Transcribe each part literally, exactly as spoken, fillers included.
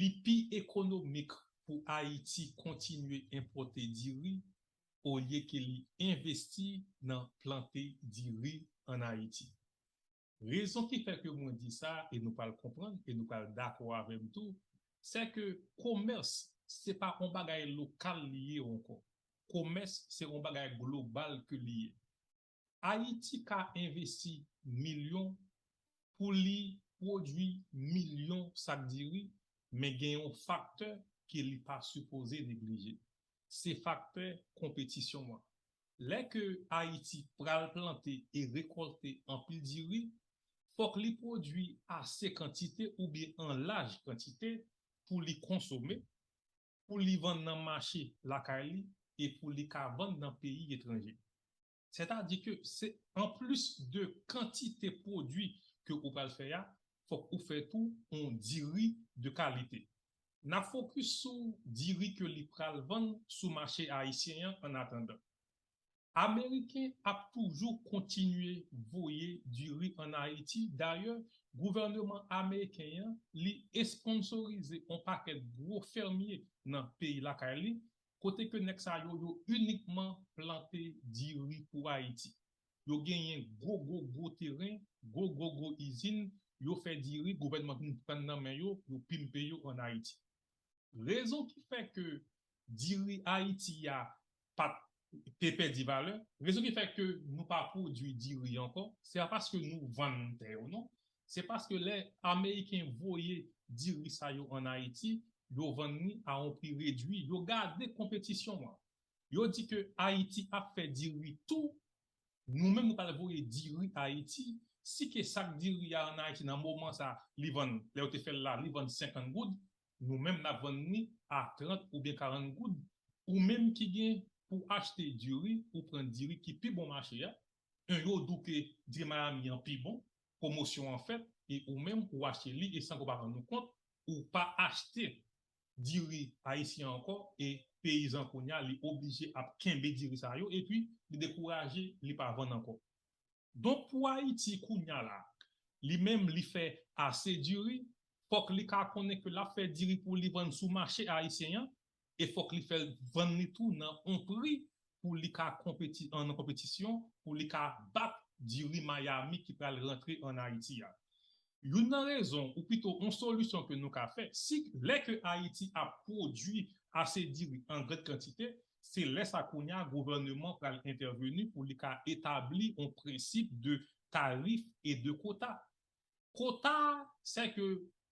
Li pi ekonomik pou Ayiti kontinye enpòte diri olye ke li envesti nan plante diri ann Ayiti. Rezon ki fè ke mwen di sa, e nou pral konprann, e nou pral dakò avè m tou, se ke komès se pa yon bagay lokal li ye ankò. Komès se yon bagay global ke li ye. Ayiti ka envesti milyon pou li pwodui milyon sak diri, men gen yon faktè ke li pa sipoze neglije. Se faktè konpetisyon an. Lè ke Ayiti pral plante e rekòlte anpil diri, fòk li pwodui ase kantite oubyen an laj kantite pou li konsome, pou li vann nan mache lakay li e pou li ka vann nan peyi etranje. Sètadi ke se anplis de kantite pwodui ke ou pral fè a, fòk ou fè tou yon diri de kalite. N ap fokis sou diri ke li pral vann sou mache ayisyen an annatandan. Ameriken ap toujou kontinye voye diri ann Ayiti. Dayè, gouvèneman ameriken an, li esponsorize yon pakèt gwo fèmye nan peyi lakay li, kote ke nèg sa yo, yo inikman plante diri pou Ayiti. Yo genyen gwo, gwo, gwo teren, gwo, gwo, gwo izin, yo fè diri, gouvènman vin pran nan men yo, yo pimpe yo ann Ayiti. Rezon ki fè ke diri Ayiti a pa t, te pèdi valè, rezon ki fè ke nou pa pwodui diri ankò, se pa paske nou vann tè yo non, se paske lè Ameriken voye diri sa yo ann Ayiti, yo vann li a yon pri redui, yo gade konpetisyon an. Yo di ke Ayiti ap fè diri tou, nou menm nou pral voye diri Ayiti, si ke sak diri a ann Ayiti nan moman sa, li vann, lè yo te fè l la, li vann senkant goud, nou menm n ap vann li a trant oubyen karant goud. Ou menm ki gen pou achte diri, ou pran diri ki pi bon mache a, en yo di w ke diri Miami an pi bon, pwomosyon an fèt, e ou menm ou achte li e san ke w pa rann ou kont, ou pa achte diri ayisyen ankò e peyizan kounye a li oblije ap kenbe diri sa yo epi li dekouraje, li pa vann ankò. Donk pou Ayiti kounye a la, li menm li fè ase diri, fòk li ka konnen ke l ap fè diri pou li vann sou mache ayisyen an e fòk li fè l vann li tou nan yon pri pou li ka konpeti, an, nan konpetisyon, pou li ka bat diri Miami ki pral rantre ann Ayiti a. Youn nan rezon, ou pito yon solisyon ke nou ka fè, si lè ke Ayiti ap pwodui ase diri an gran kantite, se lè sa kounye a gouvèneman pral entèveni pou li ka etabli yon prensip de tarif e de kota. Kota a, se ke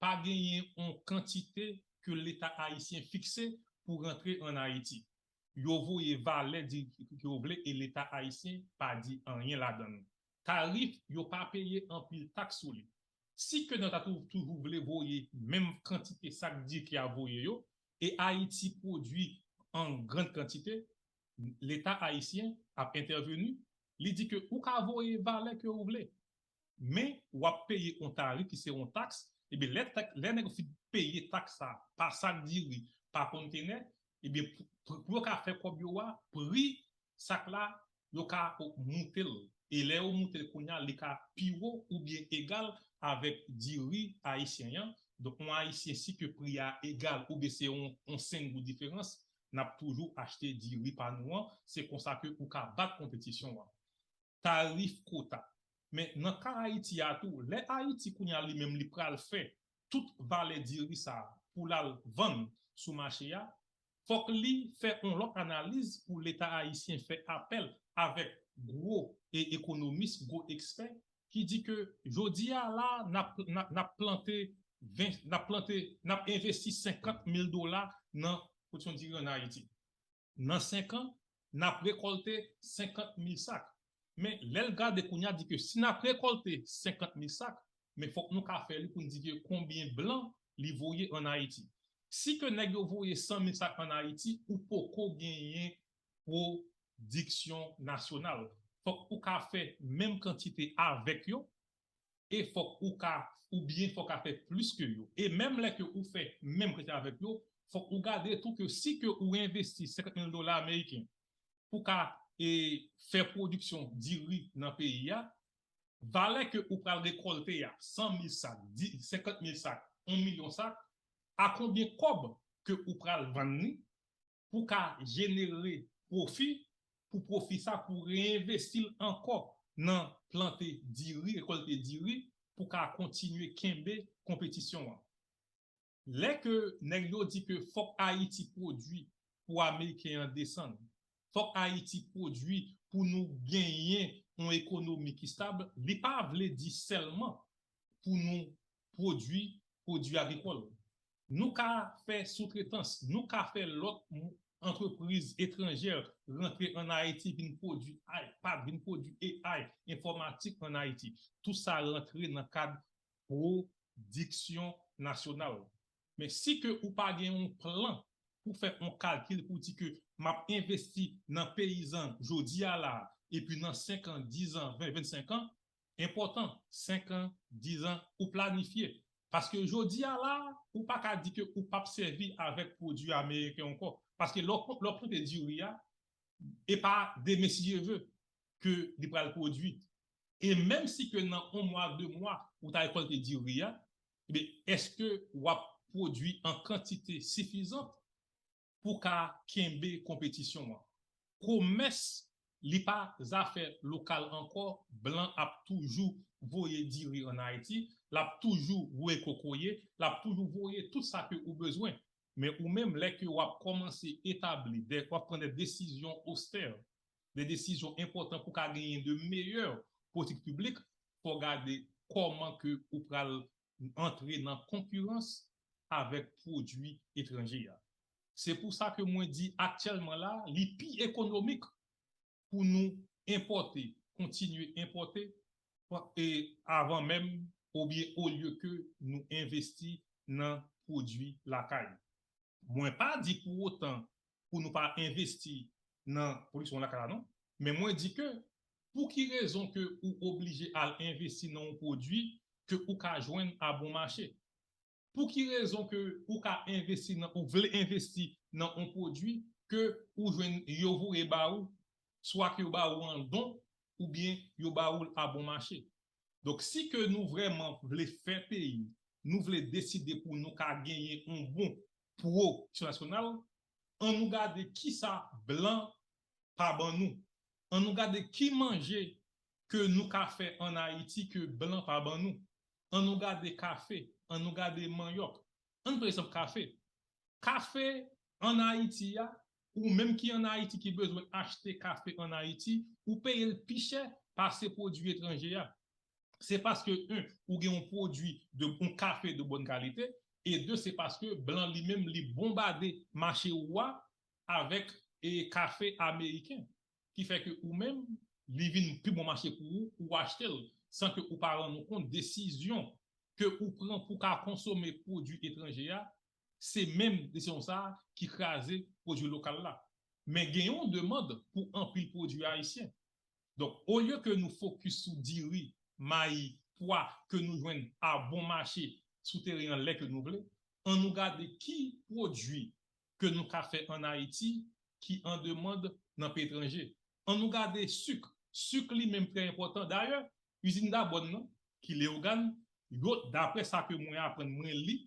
pa genyen yon kantite ke Leta ayisyen fikse pou rantre ann Ayiti. Yo voye valè diri ke yo vle e Leta ayisyen pa di anyen ladan l. Tarif, yo pa peye anpil taks sou li. Si ke nou ta tou, toujou vle voye menm kantite sak diri ki ap voye yo, e Ayiti pwodui an gran kantite, Leta ayisyen ap entèveni, li di ke ou ka voye valè ke ou vle, men w ap peye yon tarif ki se yon taks, ebyen lè, lè nèg yo fin peye taks sa pa sak diri, pa kontenè, ebyen pou, pou yo ka fè kòb yo a, pri sak la, yo ka moute l. E lè yo moute l kounye a, li ka pi wo oubyen egal avèk diri ayisyen an. Donk yon ayisyen, si ke pri a egal oubyen se yon, yon senk goud diferans, n ap toujou achte diri pa nou an. Se konsa ke ou ka bat konpetisyon an. Tarif kota. Men nan ka Ayiti a tou, lè Ayiti kounye a li menm li pral fè tout valè diri sa pou l al vann sou mache a, fòk li fè yon lòt analiz pou Leta ayisyen fè apèl avèk gwo e ekonomis, gwo ekspè ki di ke jodi a la n ap, n ap, n ap plante ven, n ap plante, n ap envesti senkant mil dola nan pwodiksyon diri ann Ayiti. Nan senk an, n ap rekòlte senkant mil sak. Men lè l gade kounye a di ke si n ap rekòlte senkant mil sak, men fòk nou ka fè li pou n di ke konbyen blan li voye ann Ayiti. Si ke nèg yo voye san mil sak ann Ayiti, ou poko genyen pwodiksyon nasyonal. Fòk ou ka fè menm kantite avèk yo, e fòk ou ka, oubyen fòk ka fè plis ke yo. E menm lè ke ou fè menm kantite avèk yo, fòk ou gade tou ke si ke ou envesti senkant mil dola ameriken pou ka e, fè pwodiksyon diri nan peyi a, valè ke ou pral rekòlte a, san mil sak, di, senkant mil sak, yon milyon sak, A konbyen kòb ke ou pral vann li pou ka jenere pwofi, pou pwofi sa pou reenvesti l ankò nan plante diri, rekòlte diri, pou ka kontinye kenbe konpetisyon an. Lè ke nèg yo di ke fòk Ayiti pwodui pou Ameriken an desann, fòk Ayiti pwodui pou nou genyen yon ekonomi ki stab, li pa vle di sèlman pou nou pwodui pwodui agrikòl. Nou ka fè soutretans, nou ka fè lòt antrepriz etranjè rantre ann Ayiti vin pwodui iPad, vin pwodui A I, enfòmatik ann Ayiti. Tout sa rantre nan kad pwodiksyon nasyonal. Men si ke ou pa gen yon plan pou fè yon kalkil pou di ke m ap envesti nan peyizan jodi a la, epi nan senk an, diz an, ven, vennsenk an, enpòtan, senk an, diz an, ou planifye. Paske jodi a la, ou pa ka di ke ou p ap sèvi avèk pwodui ameriken ankò. Paske lè w plante diri a, e pa demen si Dye ve ke li pral pwodui. E menm si ke nan yon mwa, de mwa, ou ta rekòlte diri a, ebyen, èske w ap pwodui an kantite sifizant pou ka kenbe konpetisyon an? Komès, li pa zafè lokal ankò, blan ap toujou voye diri ann Ayiti, l ap toujou voye kokoye, l ap toujou voye tout sa ke ou bezwen. Men ou menm, lè ke w ap kòmanse etabli, w ap pran de desizyon ostè, de desizyon enpòtan pou ka genyen de meyè politik piblik, fò gade kòman ke ou pral antre nan konkirans avèk pwodui etranje a. Se pou sa ke mwen di aktyèlman la, li pi ekonomik pou nou enpòte, kontinye enpòte, e avan menm, oubyen olye ke nou envesti nan pwodui lakay. Mwen pa di pou otan pou nou pa envesti nan pwodiksyon lakay la non, men mwen di ke pou ki rezon ke ou oblije al envesti nan yon pwodui ke ou ka jwenn a bon mache? Pou ki rezon ke ou ka envesti nan, ou vle envesti nan yon pwodui ke ou jwenn yo voye ba ou, swa ke yo ba ou an don, oubyen yo ba ou l a bon mache? Donk, si ke nou vrèman vle fè peyi, nou vle deside pou nou ka genyen yon bon pwodiksyon nasyonal, ann nou gade kisa blan pa ban nou. Ann nou gade ki manje ke nou ka fè ann Ayiti ke blan pa ban nou. Ann nou gade kafe, ann nou gade manyòk. Ann pran egzanp kafe. Kafe ann Ayiti a, ou menm ki ann Ayiti ki bezwen achte kafe ann Ayiti, ou peye l pi chè pase pwodui etranje a. Se paske, en, ou gen yon pwodui de, yon kafe de bòn kalite, e de, se paske blan li menm li bonbade mache ou a avèk e kafe ameriken, ki fè ke ou menm, li vin pi bon mache pou ou, ou achte l, san ke ou pa rann ou kont desizyon ke ou pran pou ka konsome pwodui etranje a, se menm desizyon sa a ki kraze pwodui lokal la. Men gen yon demann pou anpil pwodui ayisyen. Donk, olye ke nou fokis sou diri, mayi, pwa ke nou jwenn a bon mache sou teren an lè ke nou vle, ann nou gade ki pwodui ke nou ka fè ann Ayiti ki an demann nan peyi etranje. Ann nou gade sik. Sik li menm trè enpòtan. Dayè, izin Dabòn nan, ki Leyogàn, yo, daprè sa ke mwen aprann, mwen li,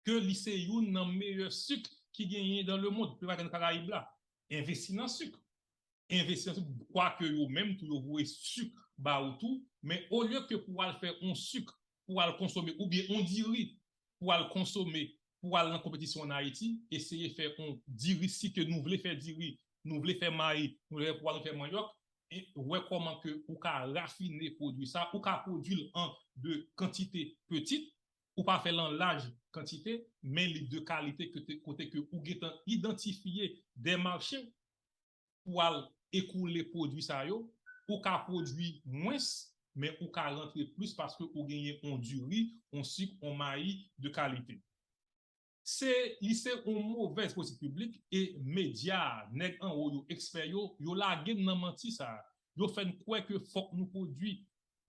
ke li se youn nan meyè sik ki genyen dan lemond, pi pa gen nan Karayib la. Envesti nan sik. Envesti nan sik, kwake yo menm tou yo voye sik ba ou tou, men olye ke pou w al fè yon sik, pou w al konsome, oubyen yon diri, pou w al konsome, pou w al nan konpetisyon ann Ayiti, eseye fè yon diri, si ke nou vle fè diri, nou vle fè mayi, nou vle fè pwa, nou fè manyòk, e wè kòman ke ou ka rafine pwodui sa, ou ka pwodui l an de kantite pitit, ou pa fè l an laj kantite, men li de kalite kote, kote ke ou gentan idantifye de mache pou al ekoule pwodui sa yo, ou ka pwodui mwens, men ou ka rantre plis paske ou genyen yon diri, yon sik, yon mayi de kalite. Se, li se yon movèz politik piblik e medya, nèg anwo yo, ekspè yo, yo lage n nan manti sa. Yo fè n kwè ke fòk nou pwodui.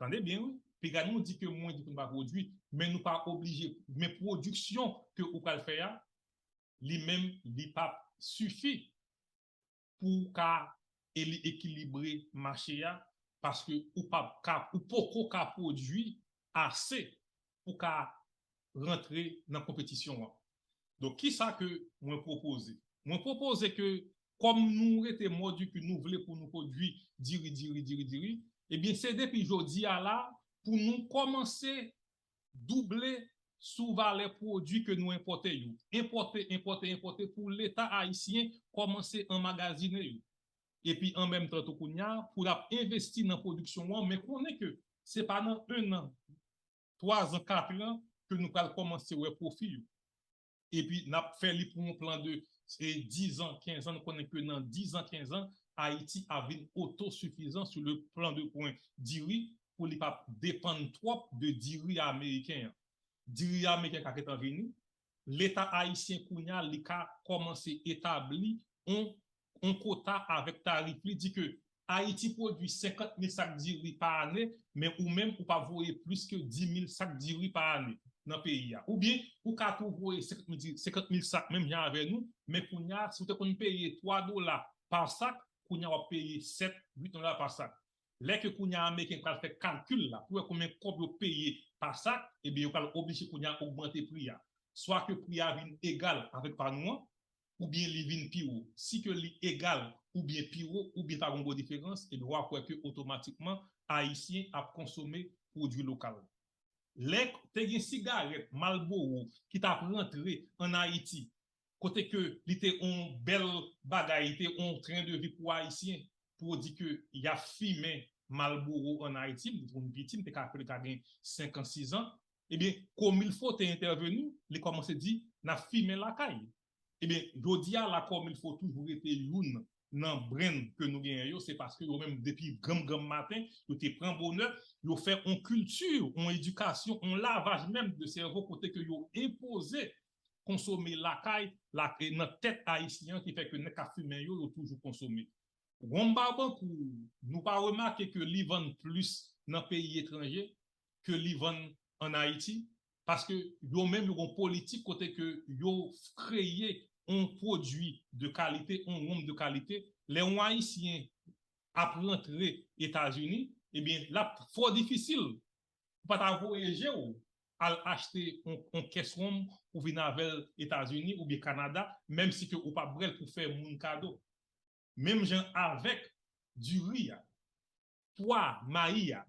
Tande byen, wi. Piga nou di ke mwen di pou n pa pwodui, men nou pa oblije. Men pwodiksyon ke ou pral fè a, li menm, li p ap sifi pou w ka e li ekilibre mache a, paske ou p ap ka, ou poko ka pwodui ase pou ka rantre nan konpetisyon an. Donk, kisa ke mwen pwopoze? Mwen pwopoze ke, kòm nou rete mòdi ke nou vle pou nou pwodui diri, diri, diri, diri, ebyen, se depi jodi a la pou nou kòmanse double sou valè pwodui ke nou enpòte yo. Enpòte, enpòte, enpòte pou Leta ayisyen kòmanse anmagazine yo. Epi an menm tan tou kounye a, pou l ap envesti nan pwodiksyon an, men konnen ke se pa nan en an, twa zan, kat an ke nou pral kòmanse wè pwofi yo. Epi n ap fè li pou yon plan de, e, dizan, kenzan. Nou konnen ke nan dizan, kenzan, Ayiti ap vin otosifizan sou le plan de pwen diri pou li p ap depann twòp de diri ameriken an. Diri ameriken ka gentan vini. Leta ayisyen kounye a, li ka kòmanse etabli yon, yon kota avèk tarif li, di ke Ayiti pwodui senkant mil sak diri pa ane, men ou menm ou p ap voye plis ke dis mil sak diri pa ane nan peyi a. Oubyen, ou ka tou voye senkant mil diri, senkant mil sak menm jan avè nou, men kounye a, si w te konn peye twa dola pa sak, kounye a w ap peye sèt, uit dola pa sak. Lè ke kounye a Ameriken pral fè kalkil la, pou wè konbyen kòb yo peye pa sak, ebyen, yo pral oblije kounye a ogmante pri a. Swa ke pri a vin egal avèk pa nou an, oubyen li vin pi wo. Si ke li egal oubyen pi wo, oubyen pa gen gwo diferans, ebyen, w ap wè ke otomatikman, Ayisyen ap konsome pwodui lokal. Lè te gen sigarèt Marlboro ki t ap rantre ann Ayiti, kote ke li te yon bèl bagay, li te yon tren de vi pou Ayisyen, pou w di ke y ap fimen Marlboro ann Ayiti, m te konn piti, m te ka kwè li ka gen senk an, sis an, ebyen, Komilfo te entèveni, li kòmanse di, n ap fimen lakay. Ebyen, jodi a la, Komilfo toujou rete youn nan brand ke nou genyen yo, se paske yo menm depi granm granm maten, yo te pran bonè, yo fè yon kilti, yon edikasyon, yon lavaj menm de sèvo kote ke yo enpoze konsome lakay, la, e nan tèt ayisyen an ki fè ke nèg k ap fimen yo, yo toujou konsome. Wonm Babankou, nou pa remake ke li vann plis nan peyi etranje ke li vann ann Ayiti, paske yo menm yo gen yon politik kote ke yo kreye yon pwodui de kalite, yon wonm de kalite. Lè yon Ayisyen ap rantre Etazini, ebyen, l ap fò difisil pou pa ta voye je w al achte yon, yon kès wonm pou vin avè l Etazini oubyen Kanada, menm si ke ou p ap bwè l pou fè moun kado. Menm jan avèk diri a, pwa, mayi a,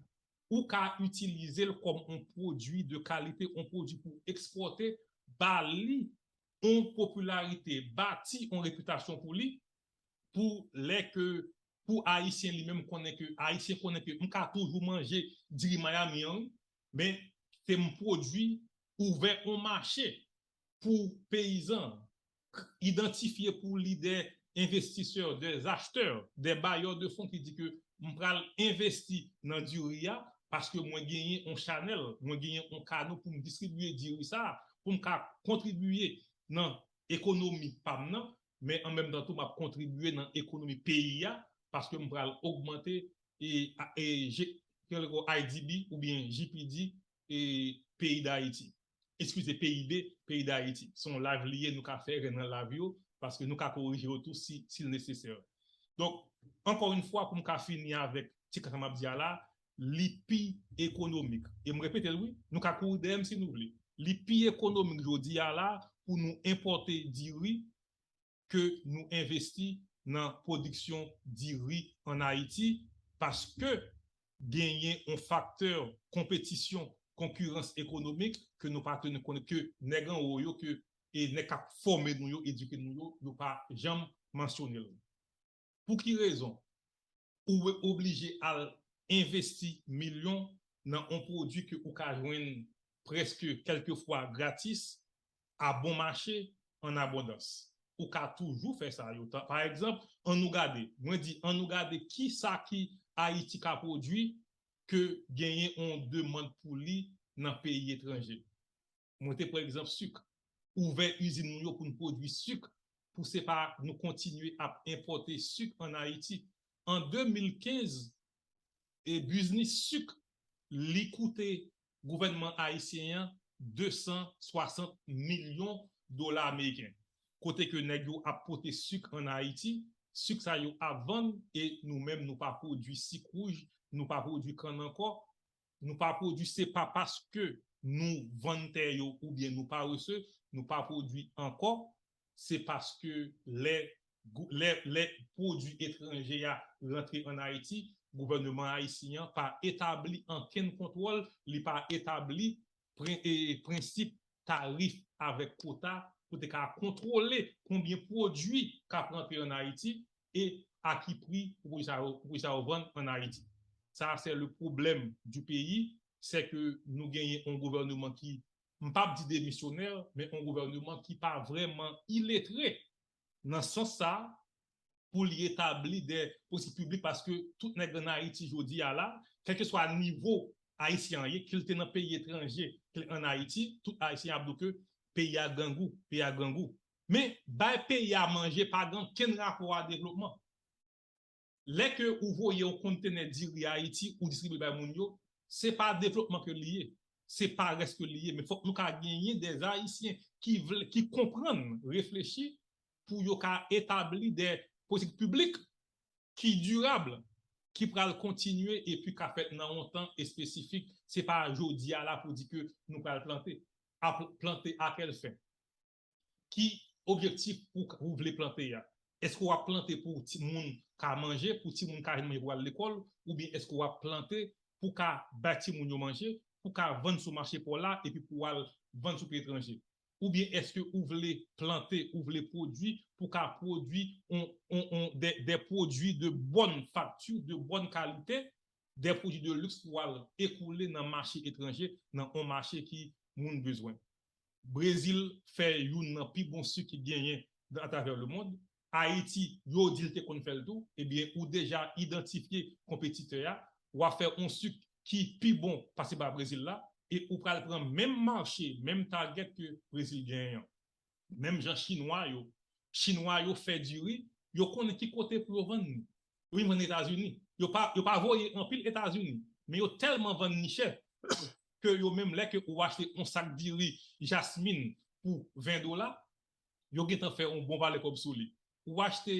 ou ka itilize l kòm yon pwodui de kalite, yon pwodui pou ekspòte, ba li yon popilarite, bati yon repitasyon pou li, pou lè ke, pou Ayisyen li menm konnen ke, Ayisyen konnen ke m ka toujou manje diri Miami an, wi, men se m pwodui, ouvè yon mache pou peyizan, idantifye pou li de envestisè, de achtè, de bayè de fon ki di ke m pral envesti nan diri a, paske mwen genyen yon chanèl, mwen genyen yon kano pou m distribiye diri sa, pou m ka kontribiye nan ekonomi pa m nan, men an menm tan tou m ap kontribiye nan ekonomi peyi a, paske m pral ogmante e, e, je, I D B oubyen G P D e peyi Dayiti. Eskize, P I B, peyi Dayiti. Se yon live li ye, nou ka fè erè nan live yo, paske nou ka korije yo tou si, si l nesesè. Donk, ankò yon fwa, pou m ka fini avèk ti kaka m ap di a la, li pi ekonomik. E m repete l, wi, nou ka kouri dèyè m si nou vle. Li pi ekonomik jodi a la pou nou enpòte diri ke nou envesti nan pwodiksyon diri ann Ayiti, paske genyen yon faktè konpetisyon, konkirans ekonomik ke nou pa teni kont, ke nèg anwo yo, ke, e nèg k ap fòme nou yo, edike nou yo, yo pa janm mansyone l. Pou ki rezon? Ou oblije al envesti milyon nan yon pwodui ke ou ka jwenn prèske kèlkefwa gratis, a bon mache, an abondans. Ou ka toujou fè sa yo. Pa egzanp, ann nou gade, mwen di, ann nou gade kisa ki Ayiti ka pwodui ke genyen yon demann pou li nan peyi etranje. Mwen te pran egzanp sik. Ouvè izin nou yo pou n pwodui sik, pou se pa nou kontinye ap enpòte sik ann Ayiti. An de mil kenz, e biznis sik, li koute gouvènman ayisyen an de san swasant milyon dola ameriken. Kote ke nèg yo ap pote sik ann Ayiti, sik sa yo ap vann e nou menm nou pa pwodui sik wouj, nou pa pwodui kann ankò, nou pa pwodui, se pa paske nou vann tè yo oubyen nou parese, nou pa pwodui ankò, se paske lè, lè, lè pwodui etranje a rantre ann Ayiti, gouvènman ayisyen an pa etabli ankenn kontwòl, li pa etabli pren- e, prensip tarif avèk kota pou te ka kontwole konbyen pwodui k ap rantre ann Ayiti e a ki pri pwodui sa yo, pwodui sa yo vann ann Ayiti. Sa, c'est le problème du pays, c'est que nou genyen yon gouvènman ki, m p ap di demisyonè, men yon gouvènman ki pa vrèman iletre nan sans sa, pou li etabli de politik piblik, paske tout nèg ann Ayiti jodi a la, kèlkeswa nivo ayisyen an ye, ke l te nan peyi etranje, ke l ann Ayiti, tout ayisyen ap di w ke peyi a grangou, peyi a grangou. Men bay peyi a manje pa gen okenn rapò a devlopman. Lè ke ou voye yon kontenè diri Ayiti, ou distribye bay moun yo, se pa devlopman ke li ye. Se pa rès ke li ye. Men fòk nou ka genyen de ayisyen ki vle, ki konprann, reflechi pou yo ka etabli de politik piblik ki dirab, ki pral kontinye epi ka fèt nan yon tan espesifik. Se pa jodi a la pou di ke nou pral plante. A pl- plante a kèl fen? Ki objektif ou, ou vle plante a? Èske w ap plante pou timoun ka manje, pou timoun ka jwenn manje pou al lekòl, oubyen èske w ap plante pou ka bay timoun yo manje, pou ka vann sou mache pò la, epi pou al vann sou peyi etranje? Oubyen èske ou vle plante, ou vle pwodui pou ka pwodui on, on, on, de, de pwodui de bòn fakti, de bòn kalite, de pwodui de liks pou al ekoule nan mache etranje, nan on mache ki moun bezwen? Brezil fè youn nan pi bon sik ki genyen atravè lemonn. Ayiti, yo di l te konn fè l tou, ebyen, ou deja idantifye konpetitè a, w ap fè on sik ki pi bon pase pa Brezil la, e ou pral pran menm mache, menm target ke Brezil genyen an. Menm jan Chinwa yo, Chinwa yo fè diri, yo konnen ki kote pou yo vann li. Yo vin vann Etazini. Yo pa, yo pa voye anpil Etazini, men yo tèlman vann li chè ke yo menm lè ke ou achte on sak diri Jasmine pou ven dola, yo gentan fè on bon valè kòb sou li. Ou achte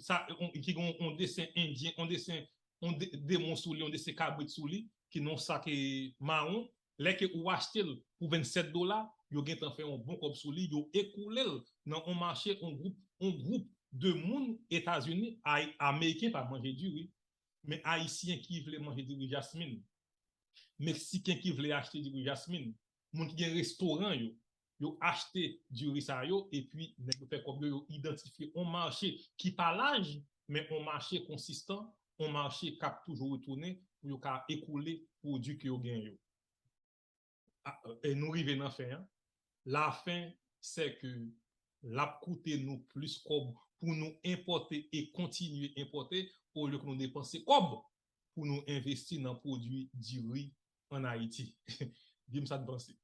sa, on, ki gen on desen endyen, on desen, on de, demon sou li, on desen kabrit sou li, ki nan on sak e, mawon, lè ke ou achte l pou vennsèt dola, yo gentan fè on bon kòb sou li, yo ekoule l nan on mache, on gwoup, on gwoup de moun Etazini, ay, Ameriken pa manje diri, men Ayisyen ki vle manje diri Jasmine, Meksiken ki vle achte diri Jasmine, moun ki gen restoran yo, yo achte diri sa yo, epi nèg yo fè kòb yo, yo idantifye on mache ki pa laj, men on mache konsistan, on mache k ap toujou retounen pou yo ka ekoule pwodui ke yo gen yo. A, e nou rive nan fen an. Lafen, se ke l ap koute nou plis kòb pou nou enpòte e kontinye enpòte, olye ke nou depanse kòb pou nou envesti nan pwodui diri ann Ayiti. Di m sa n panse.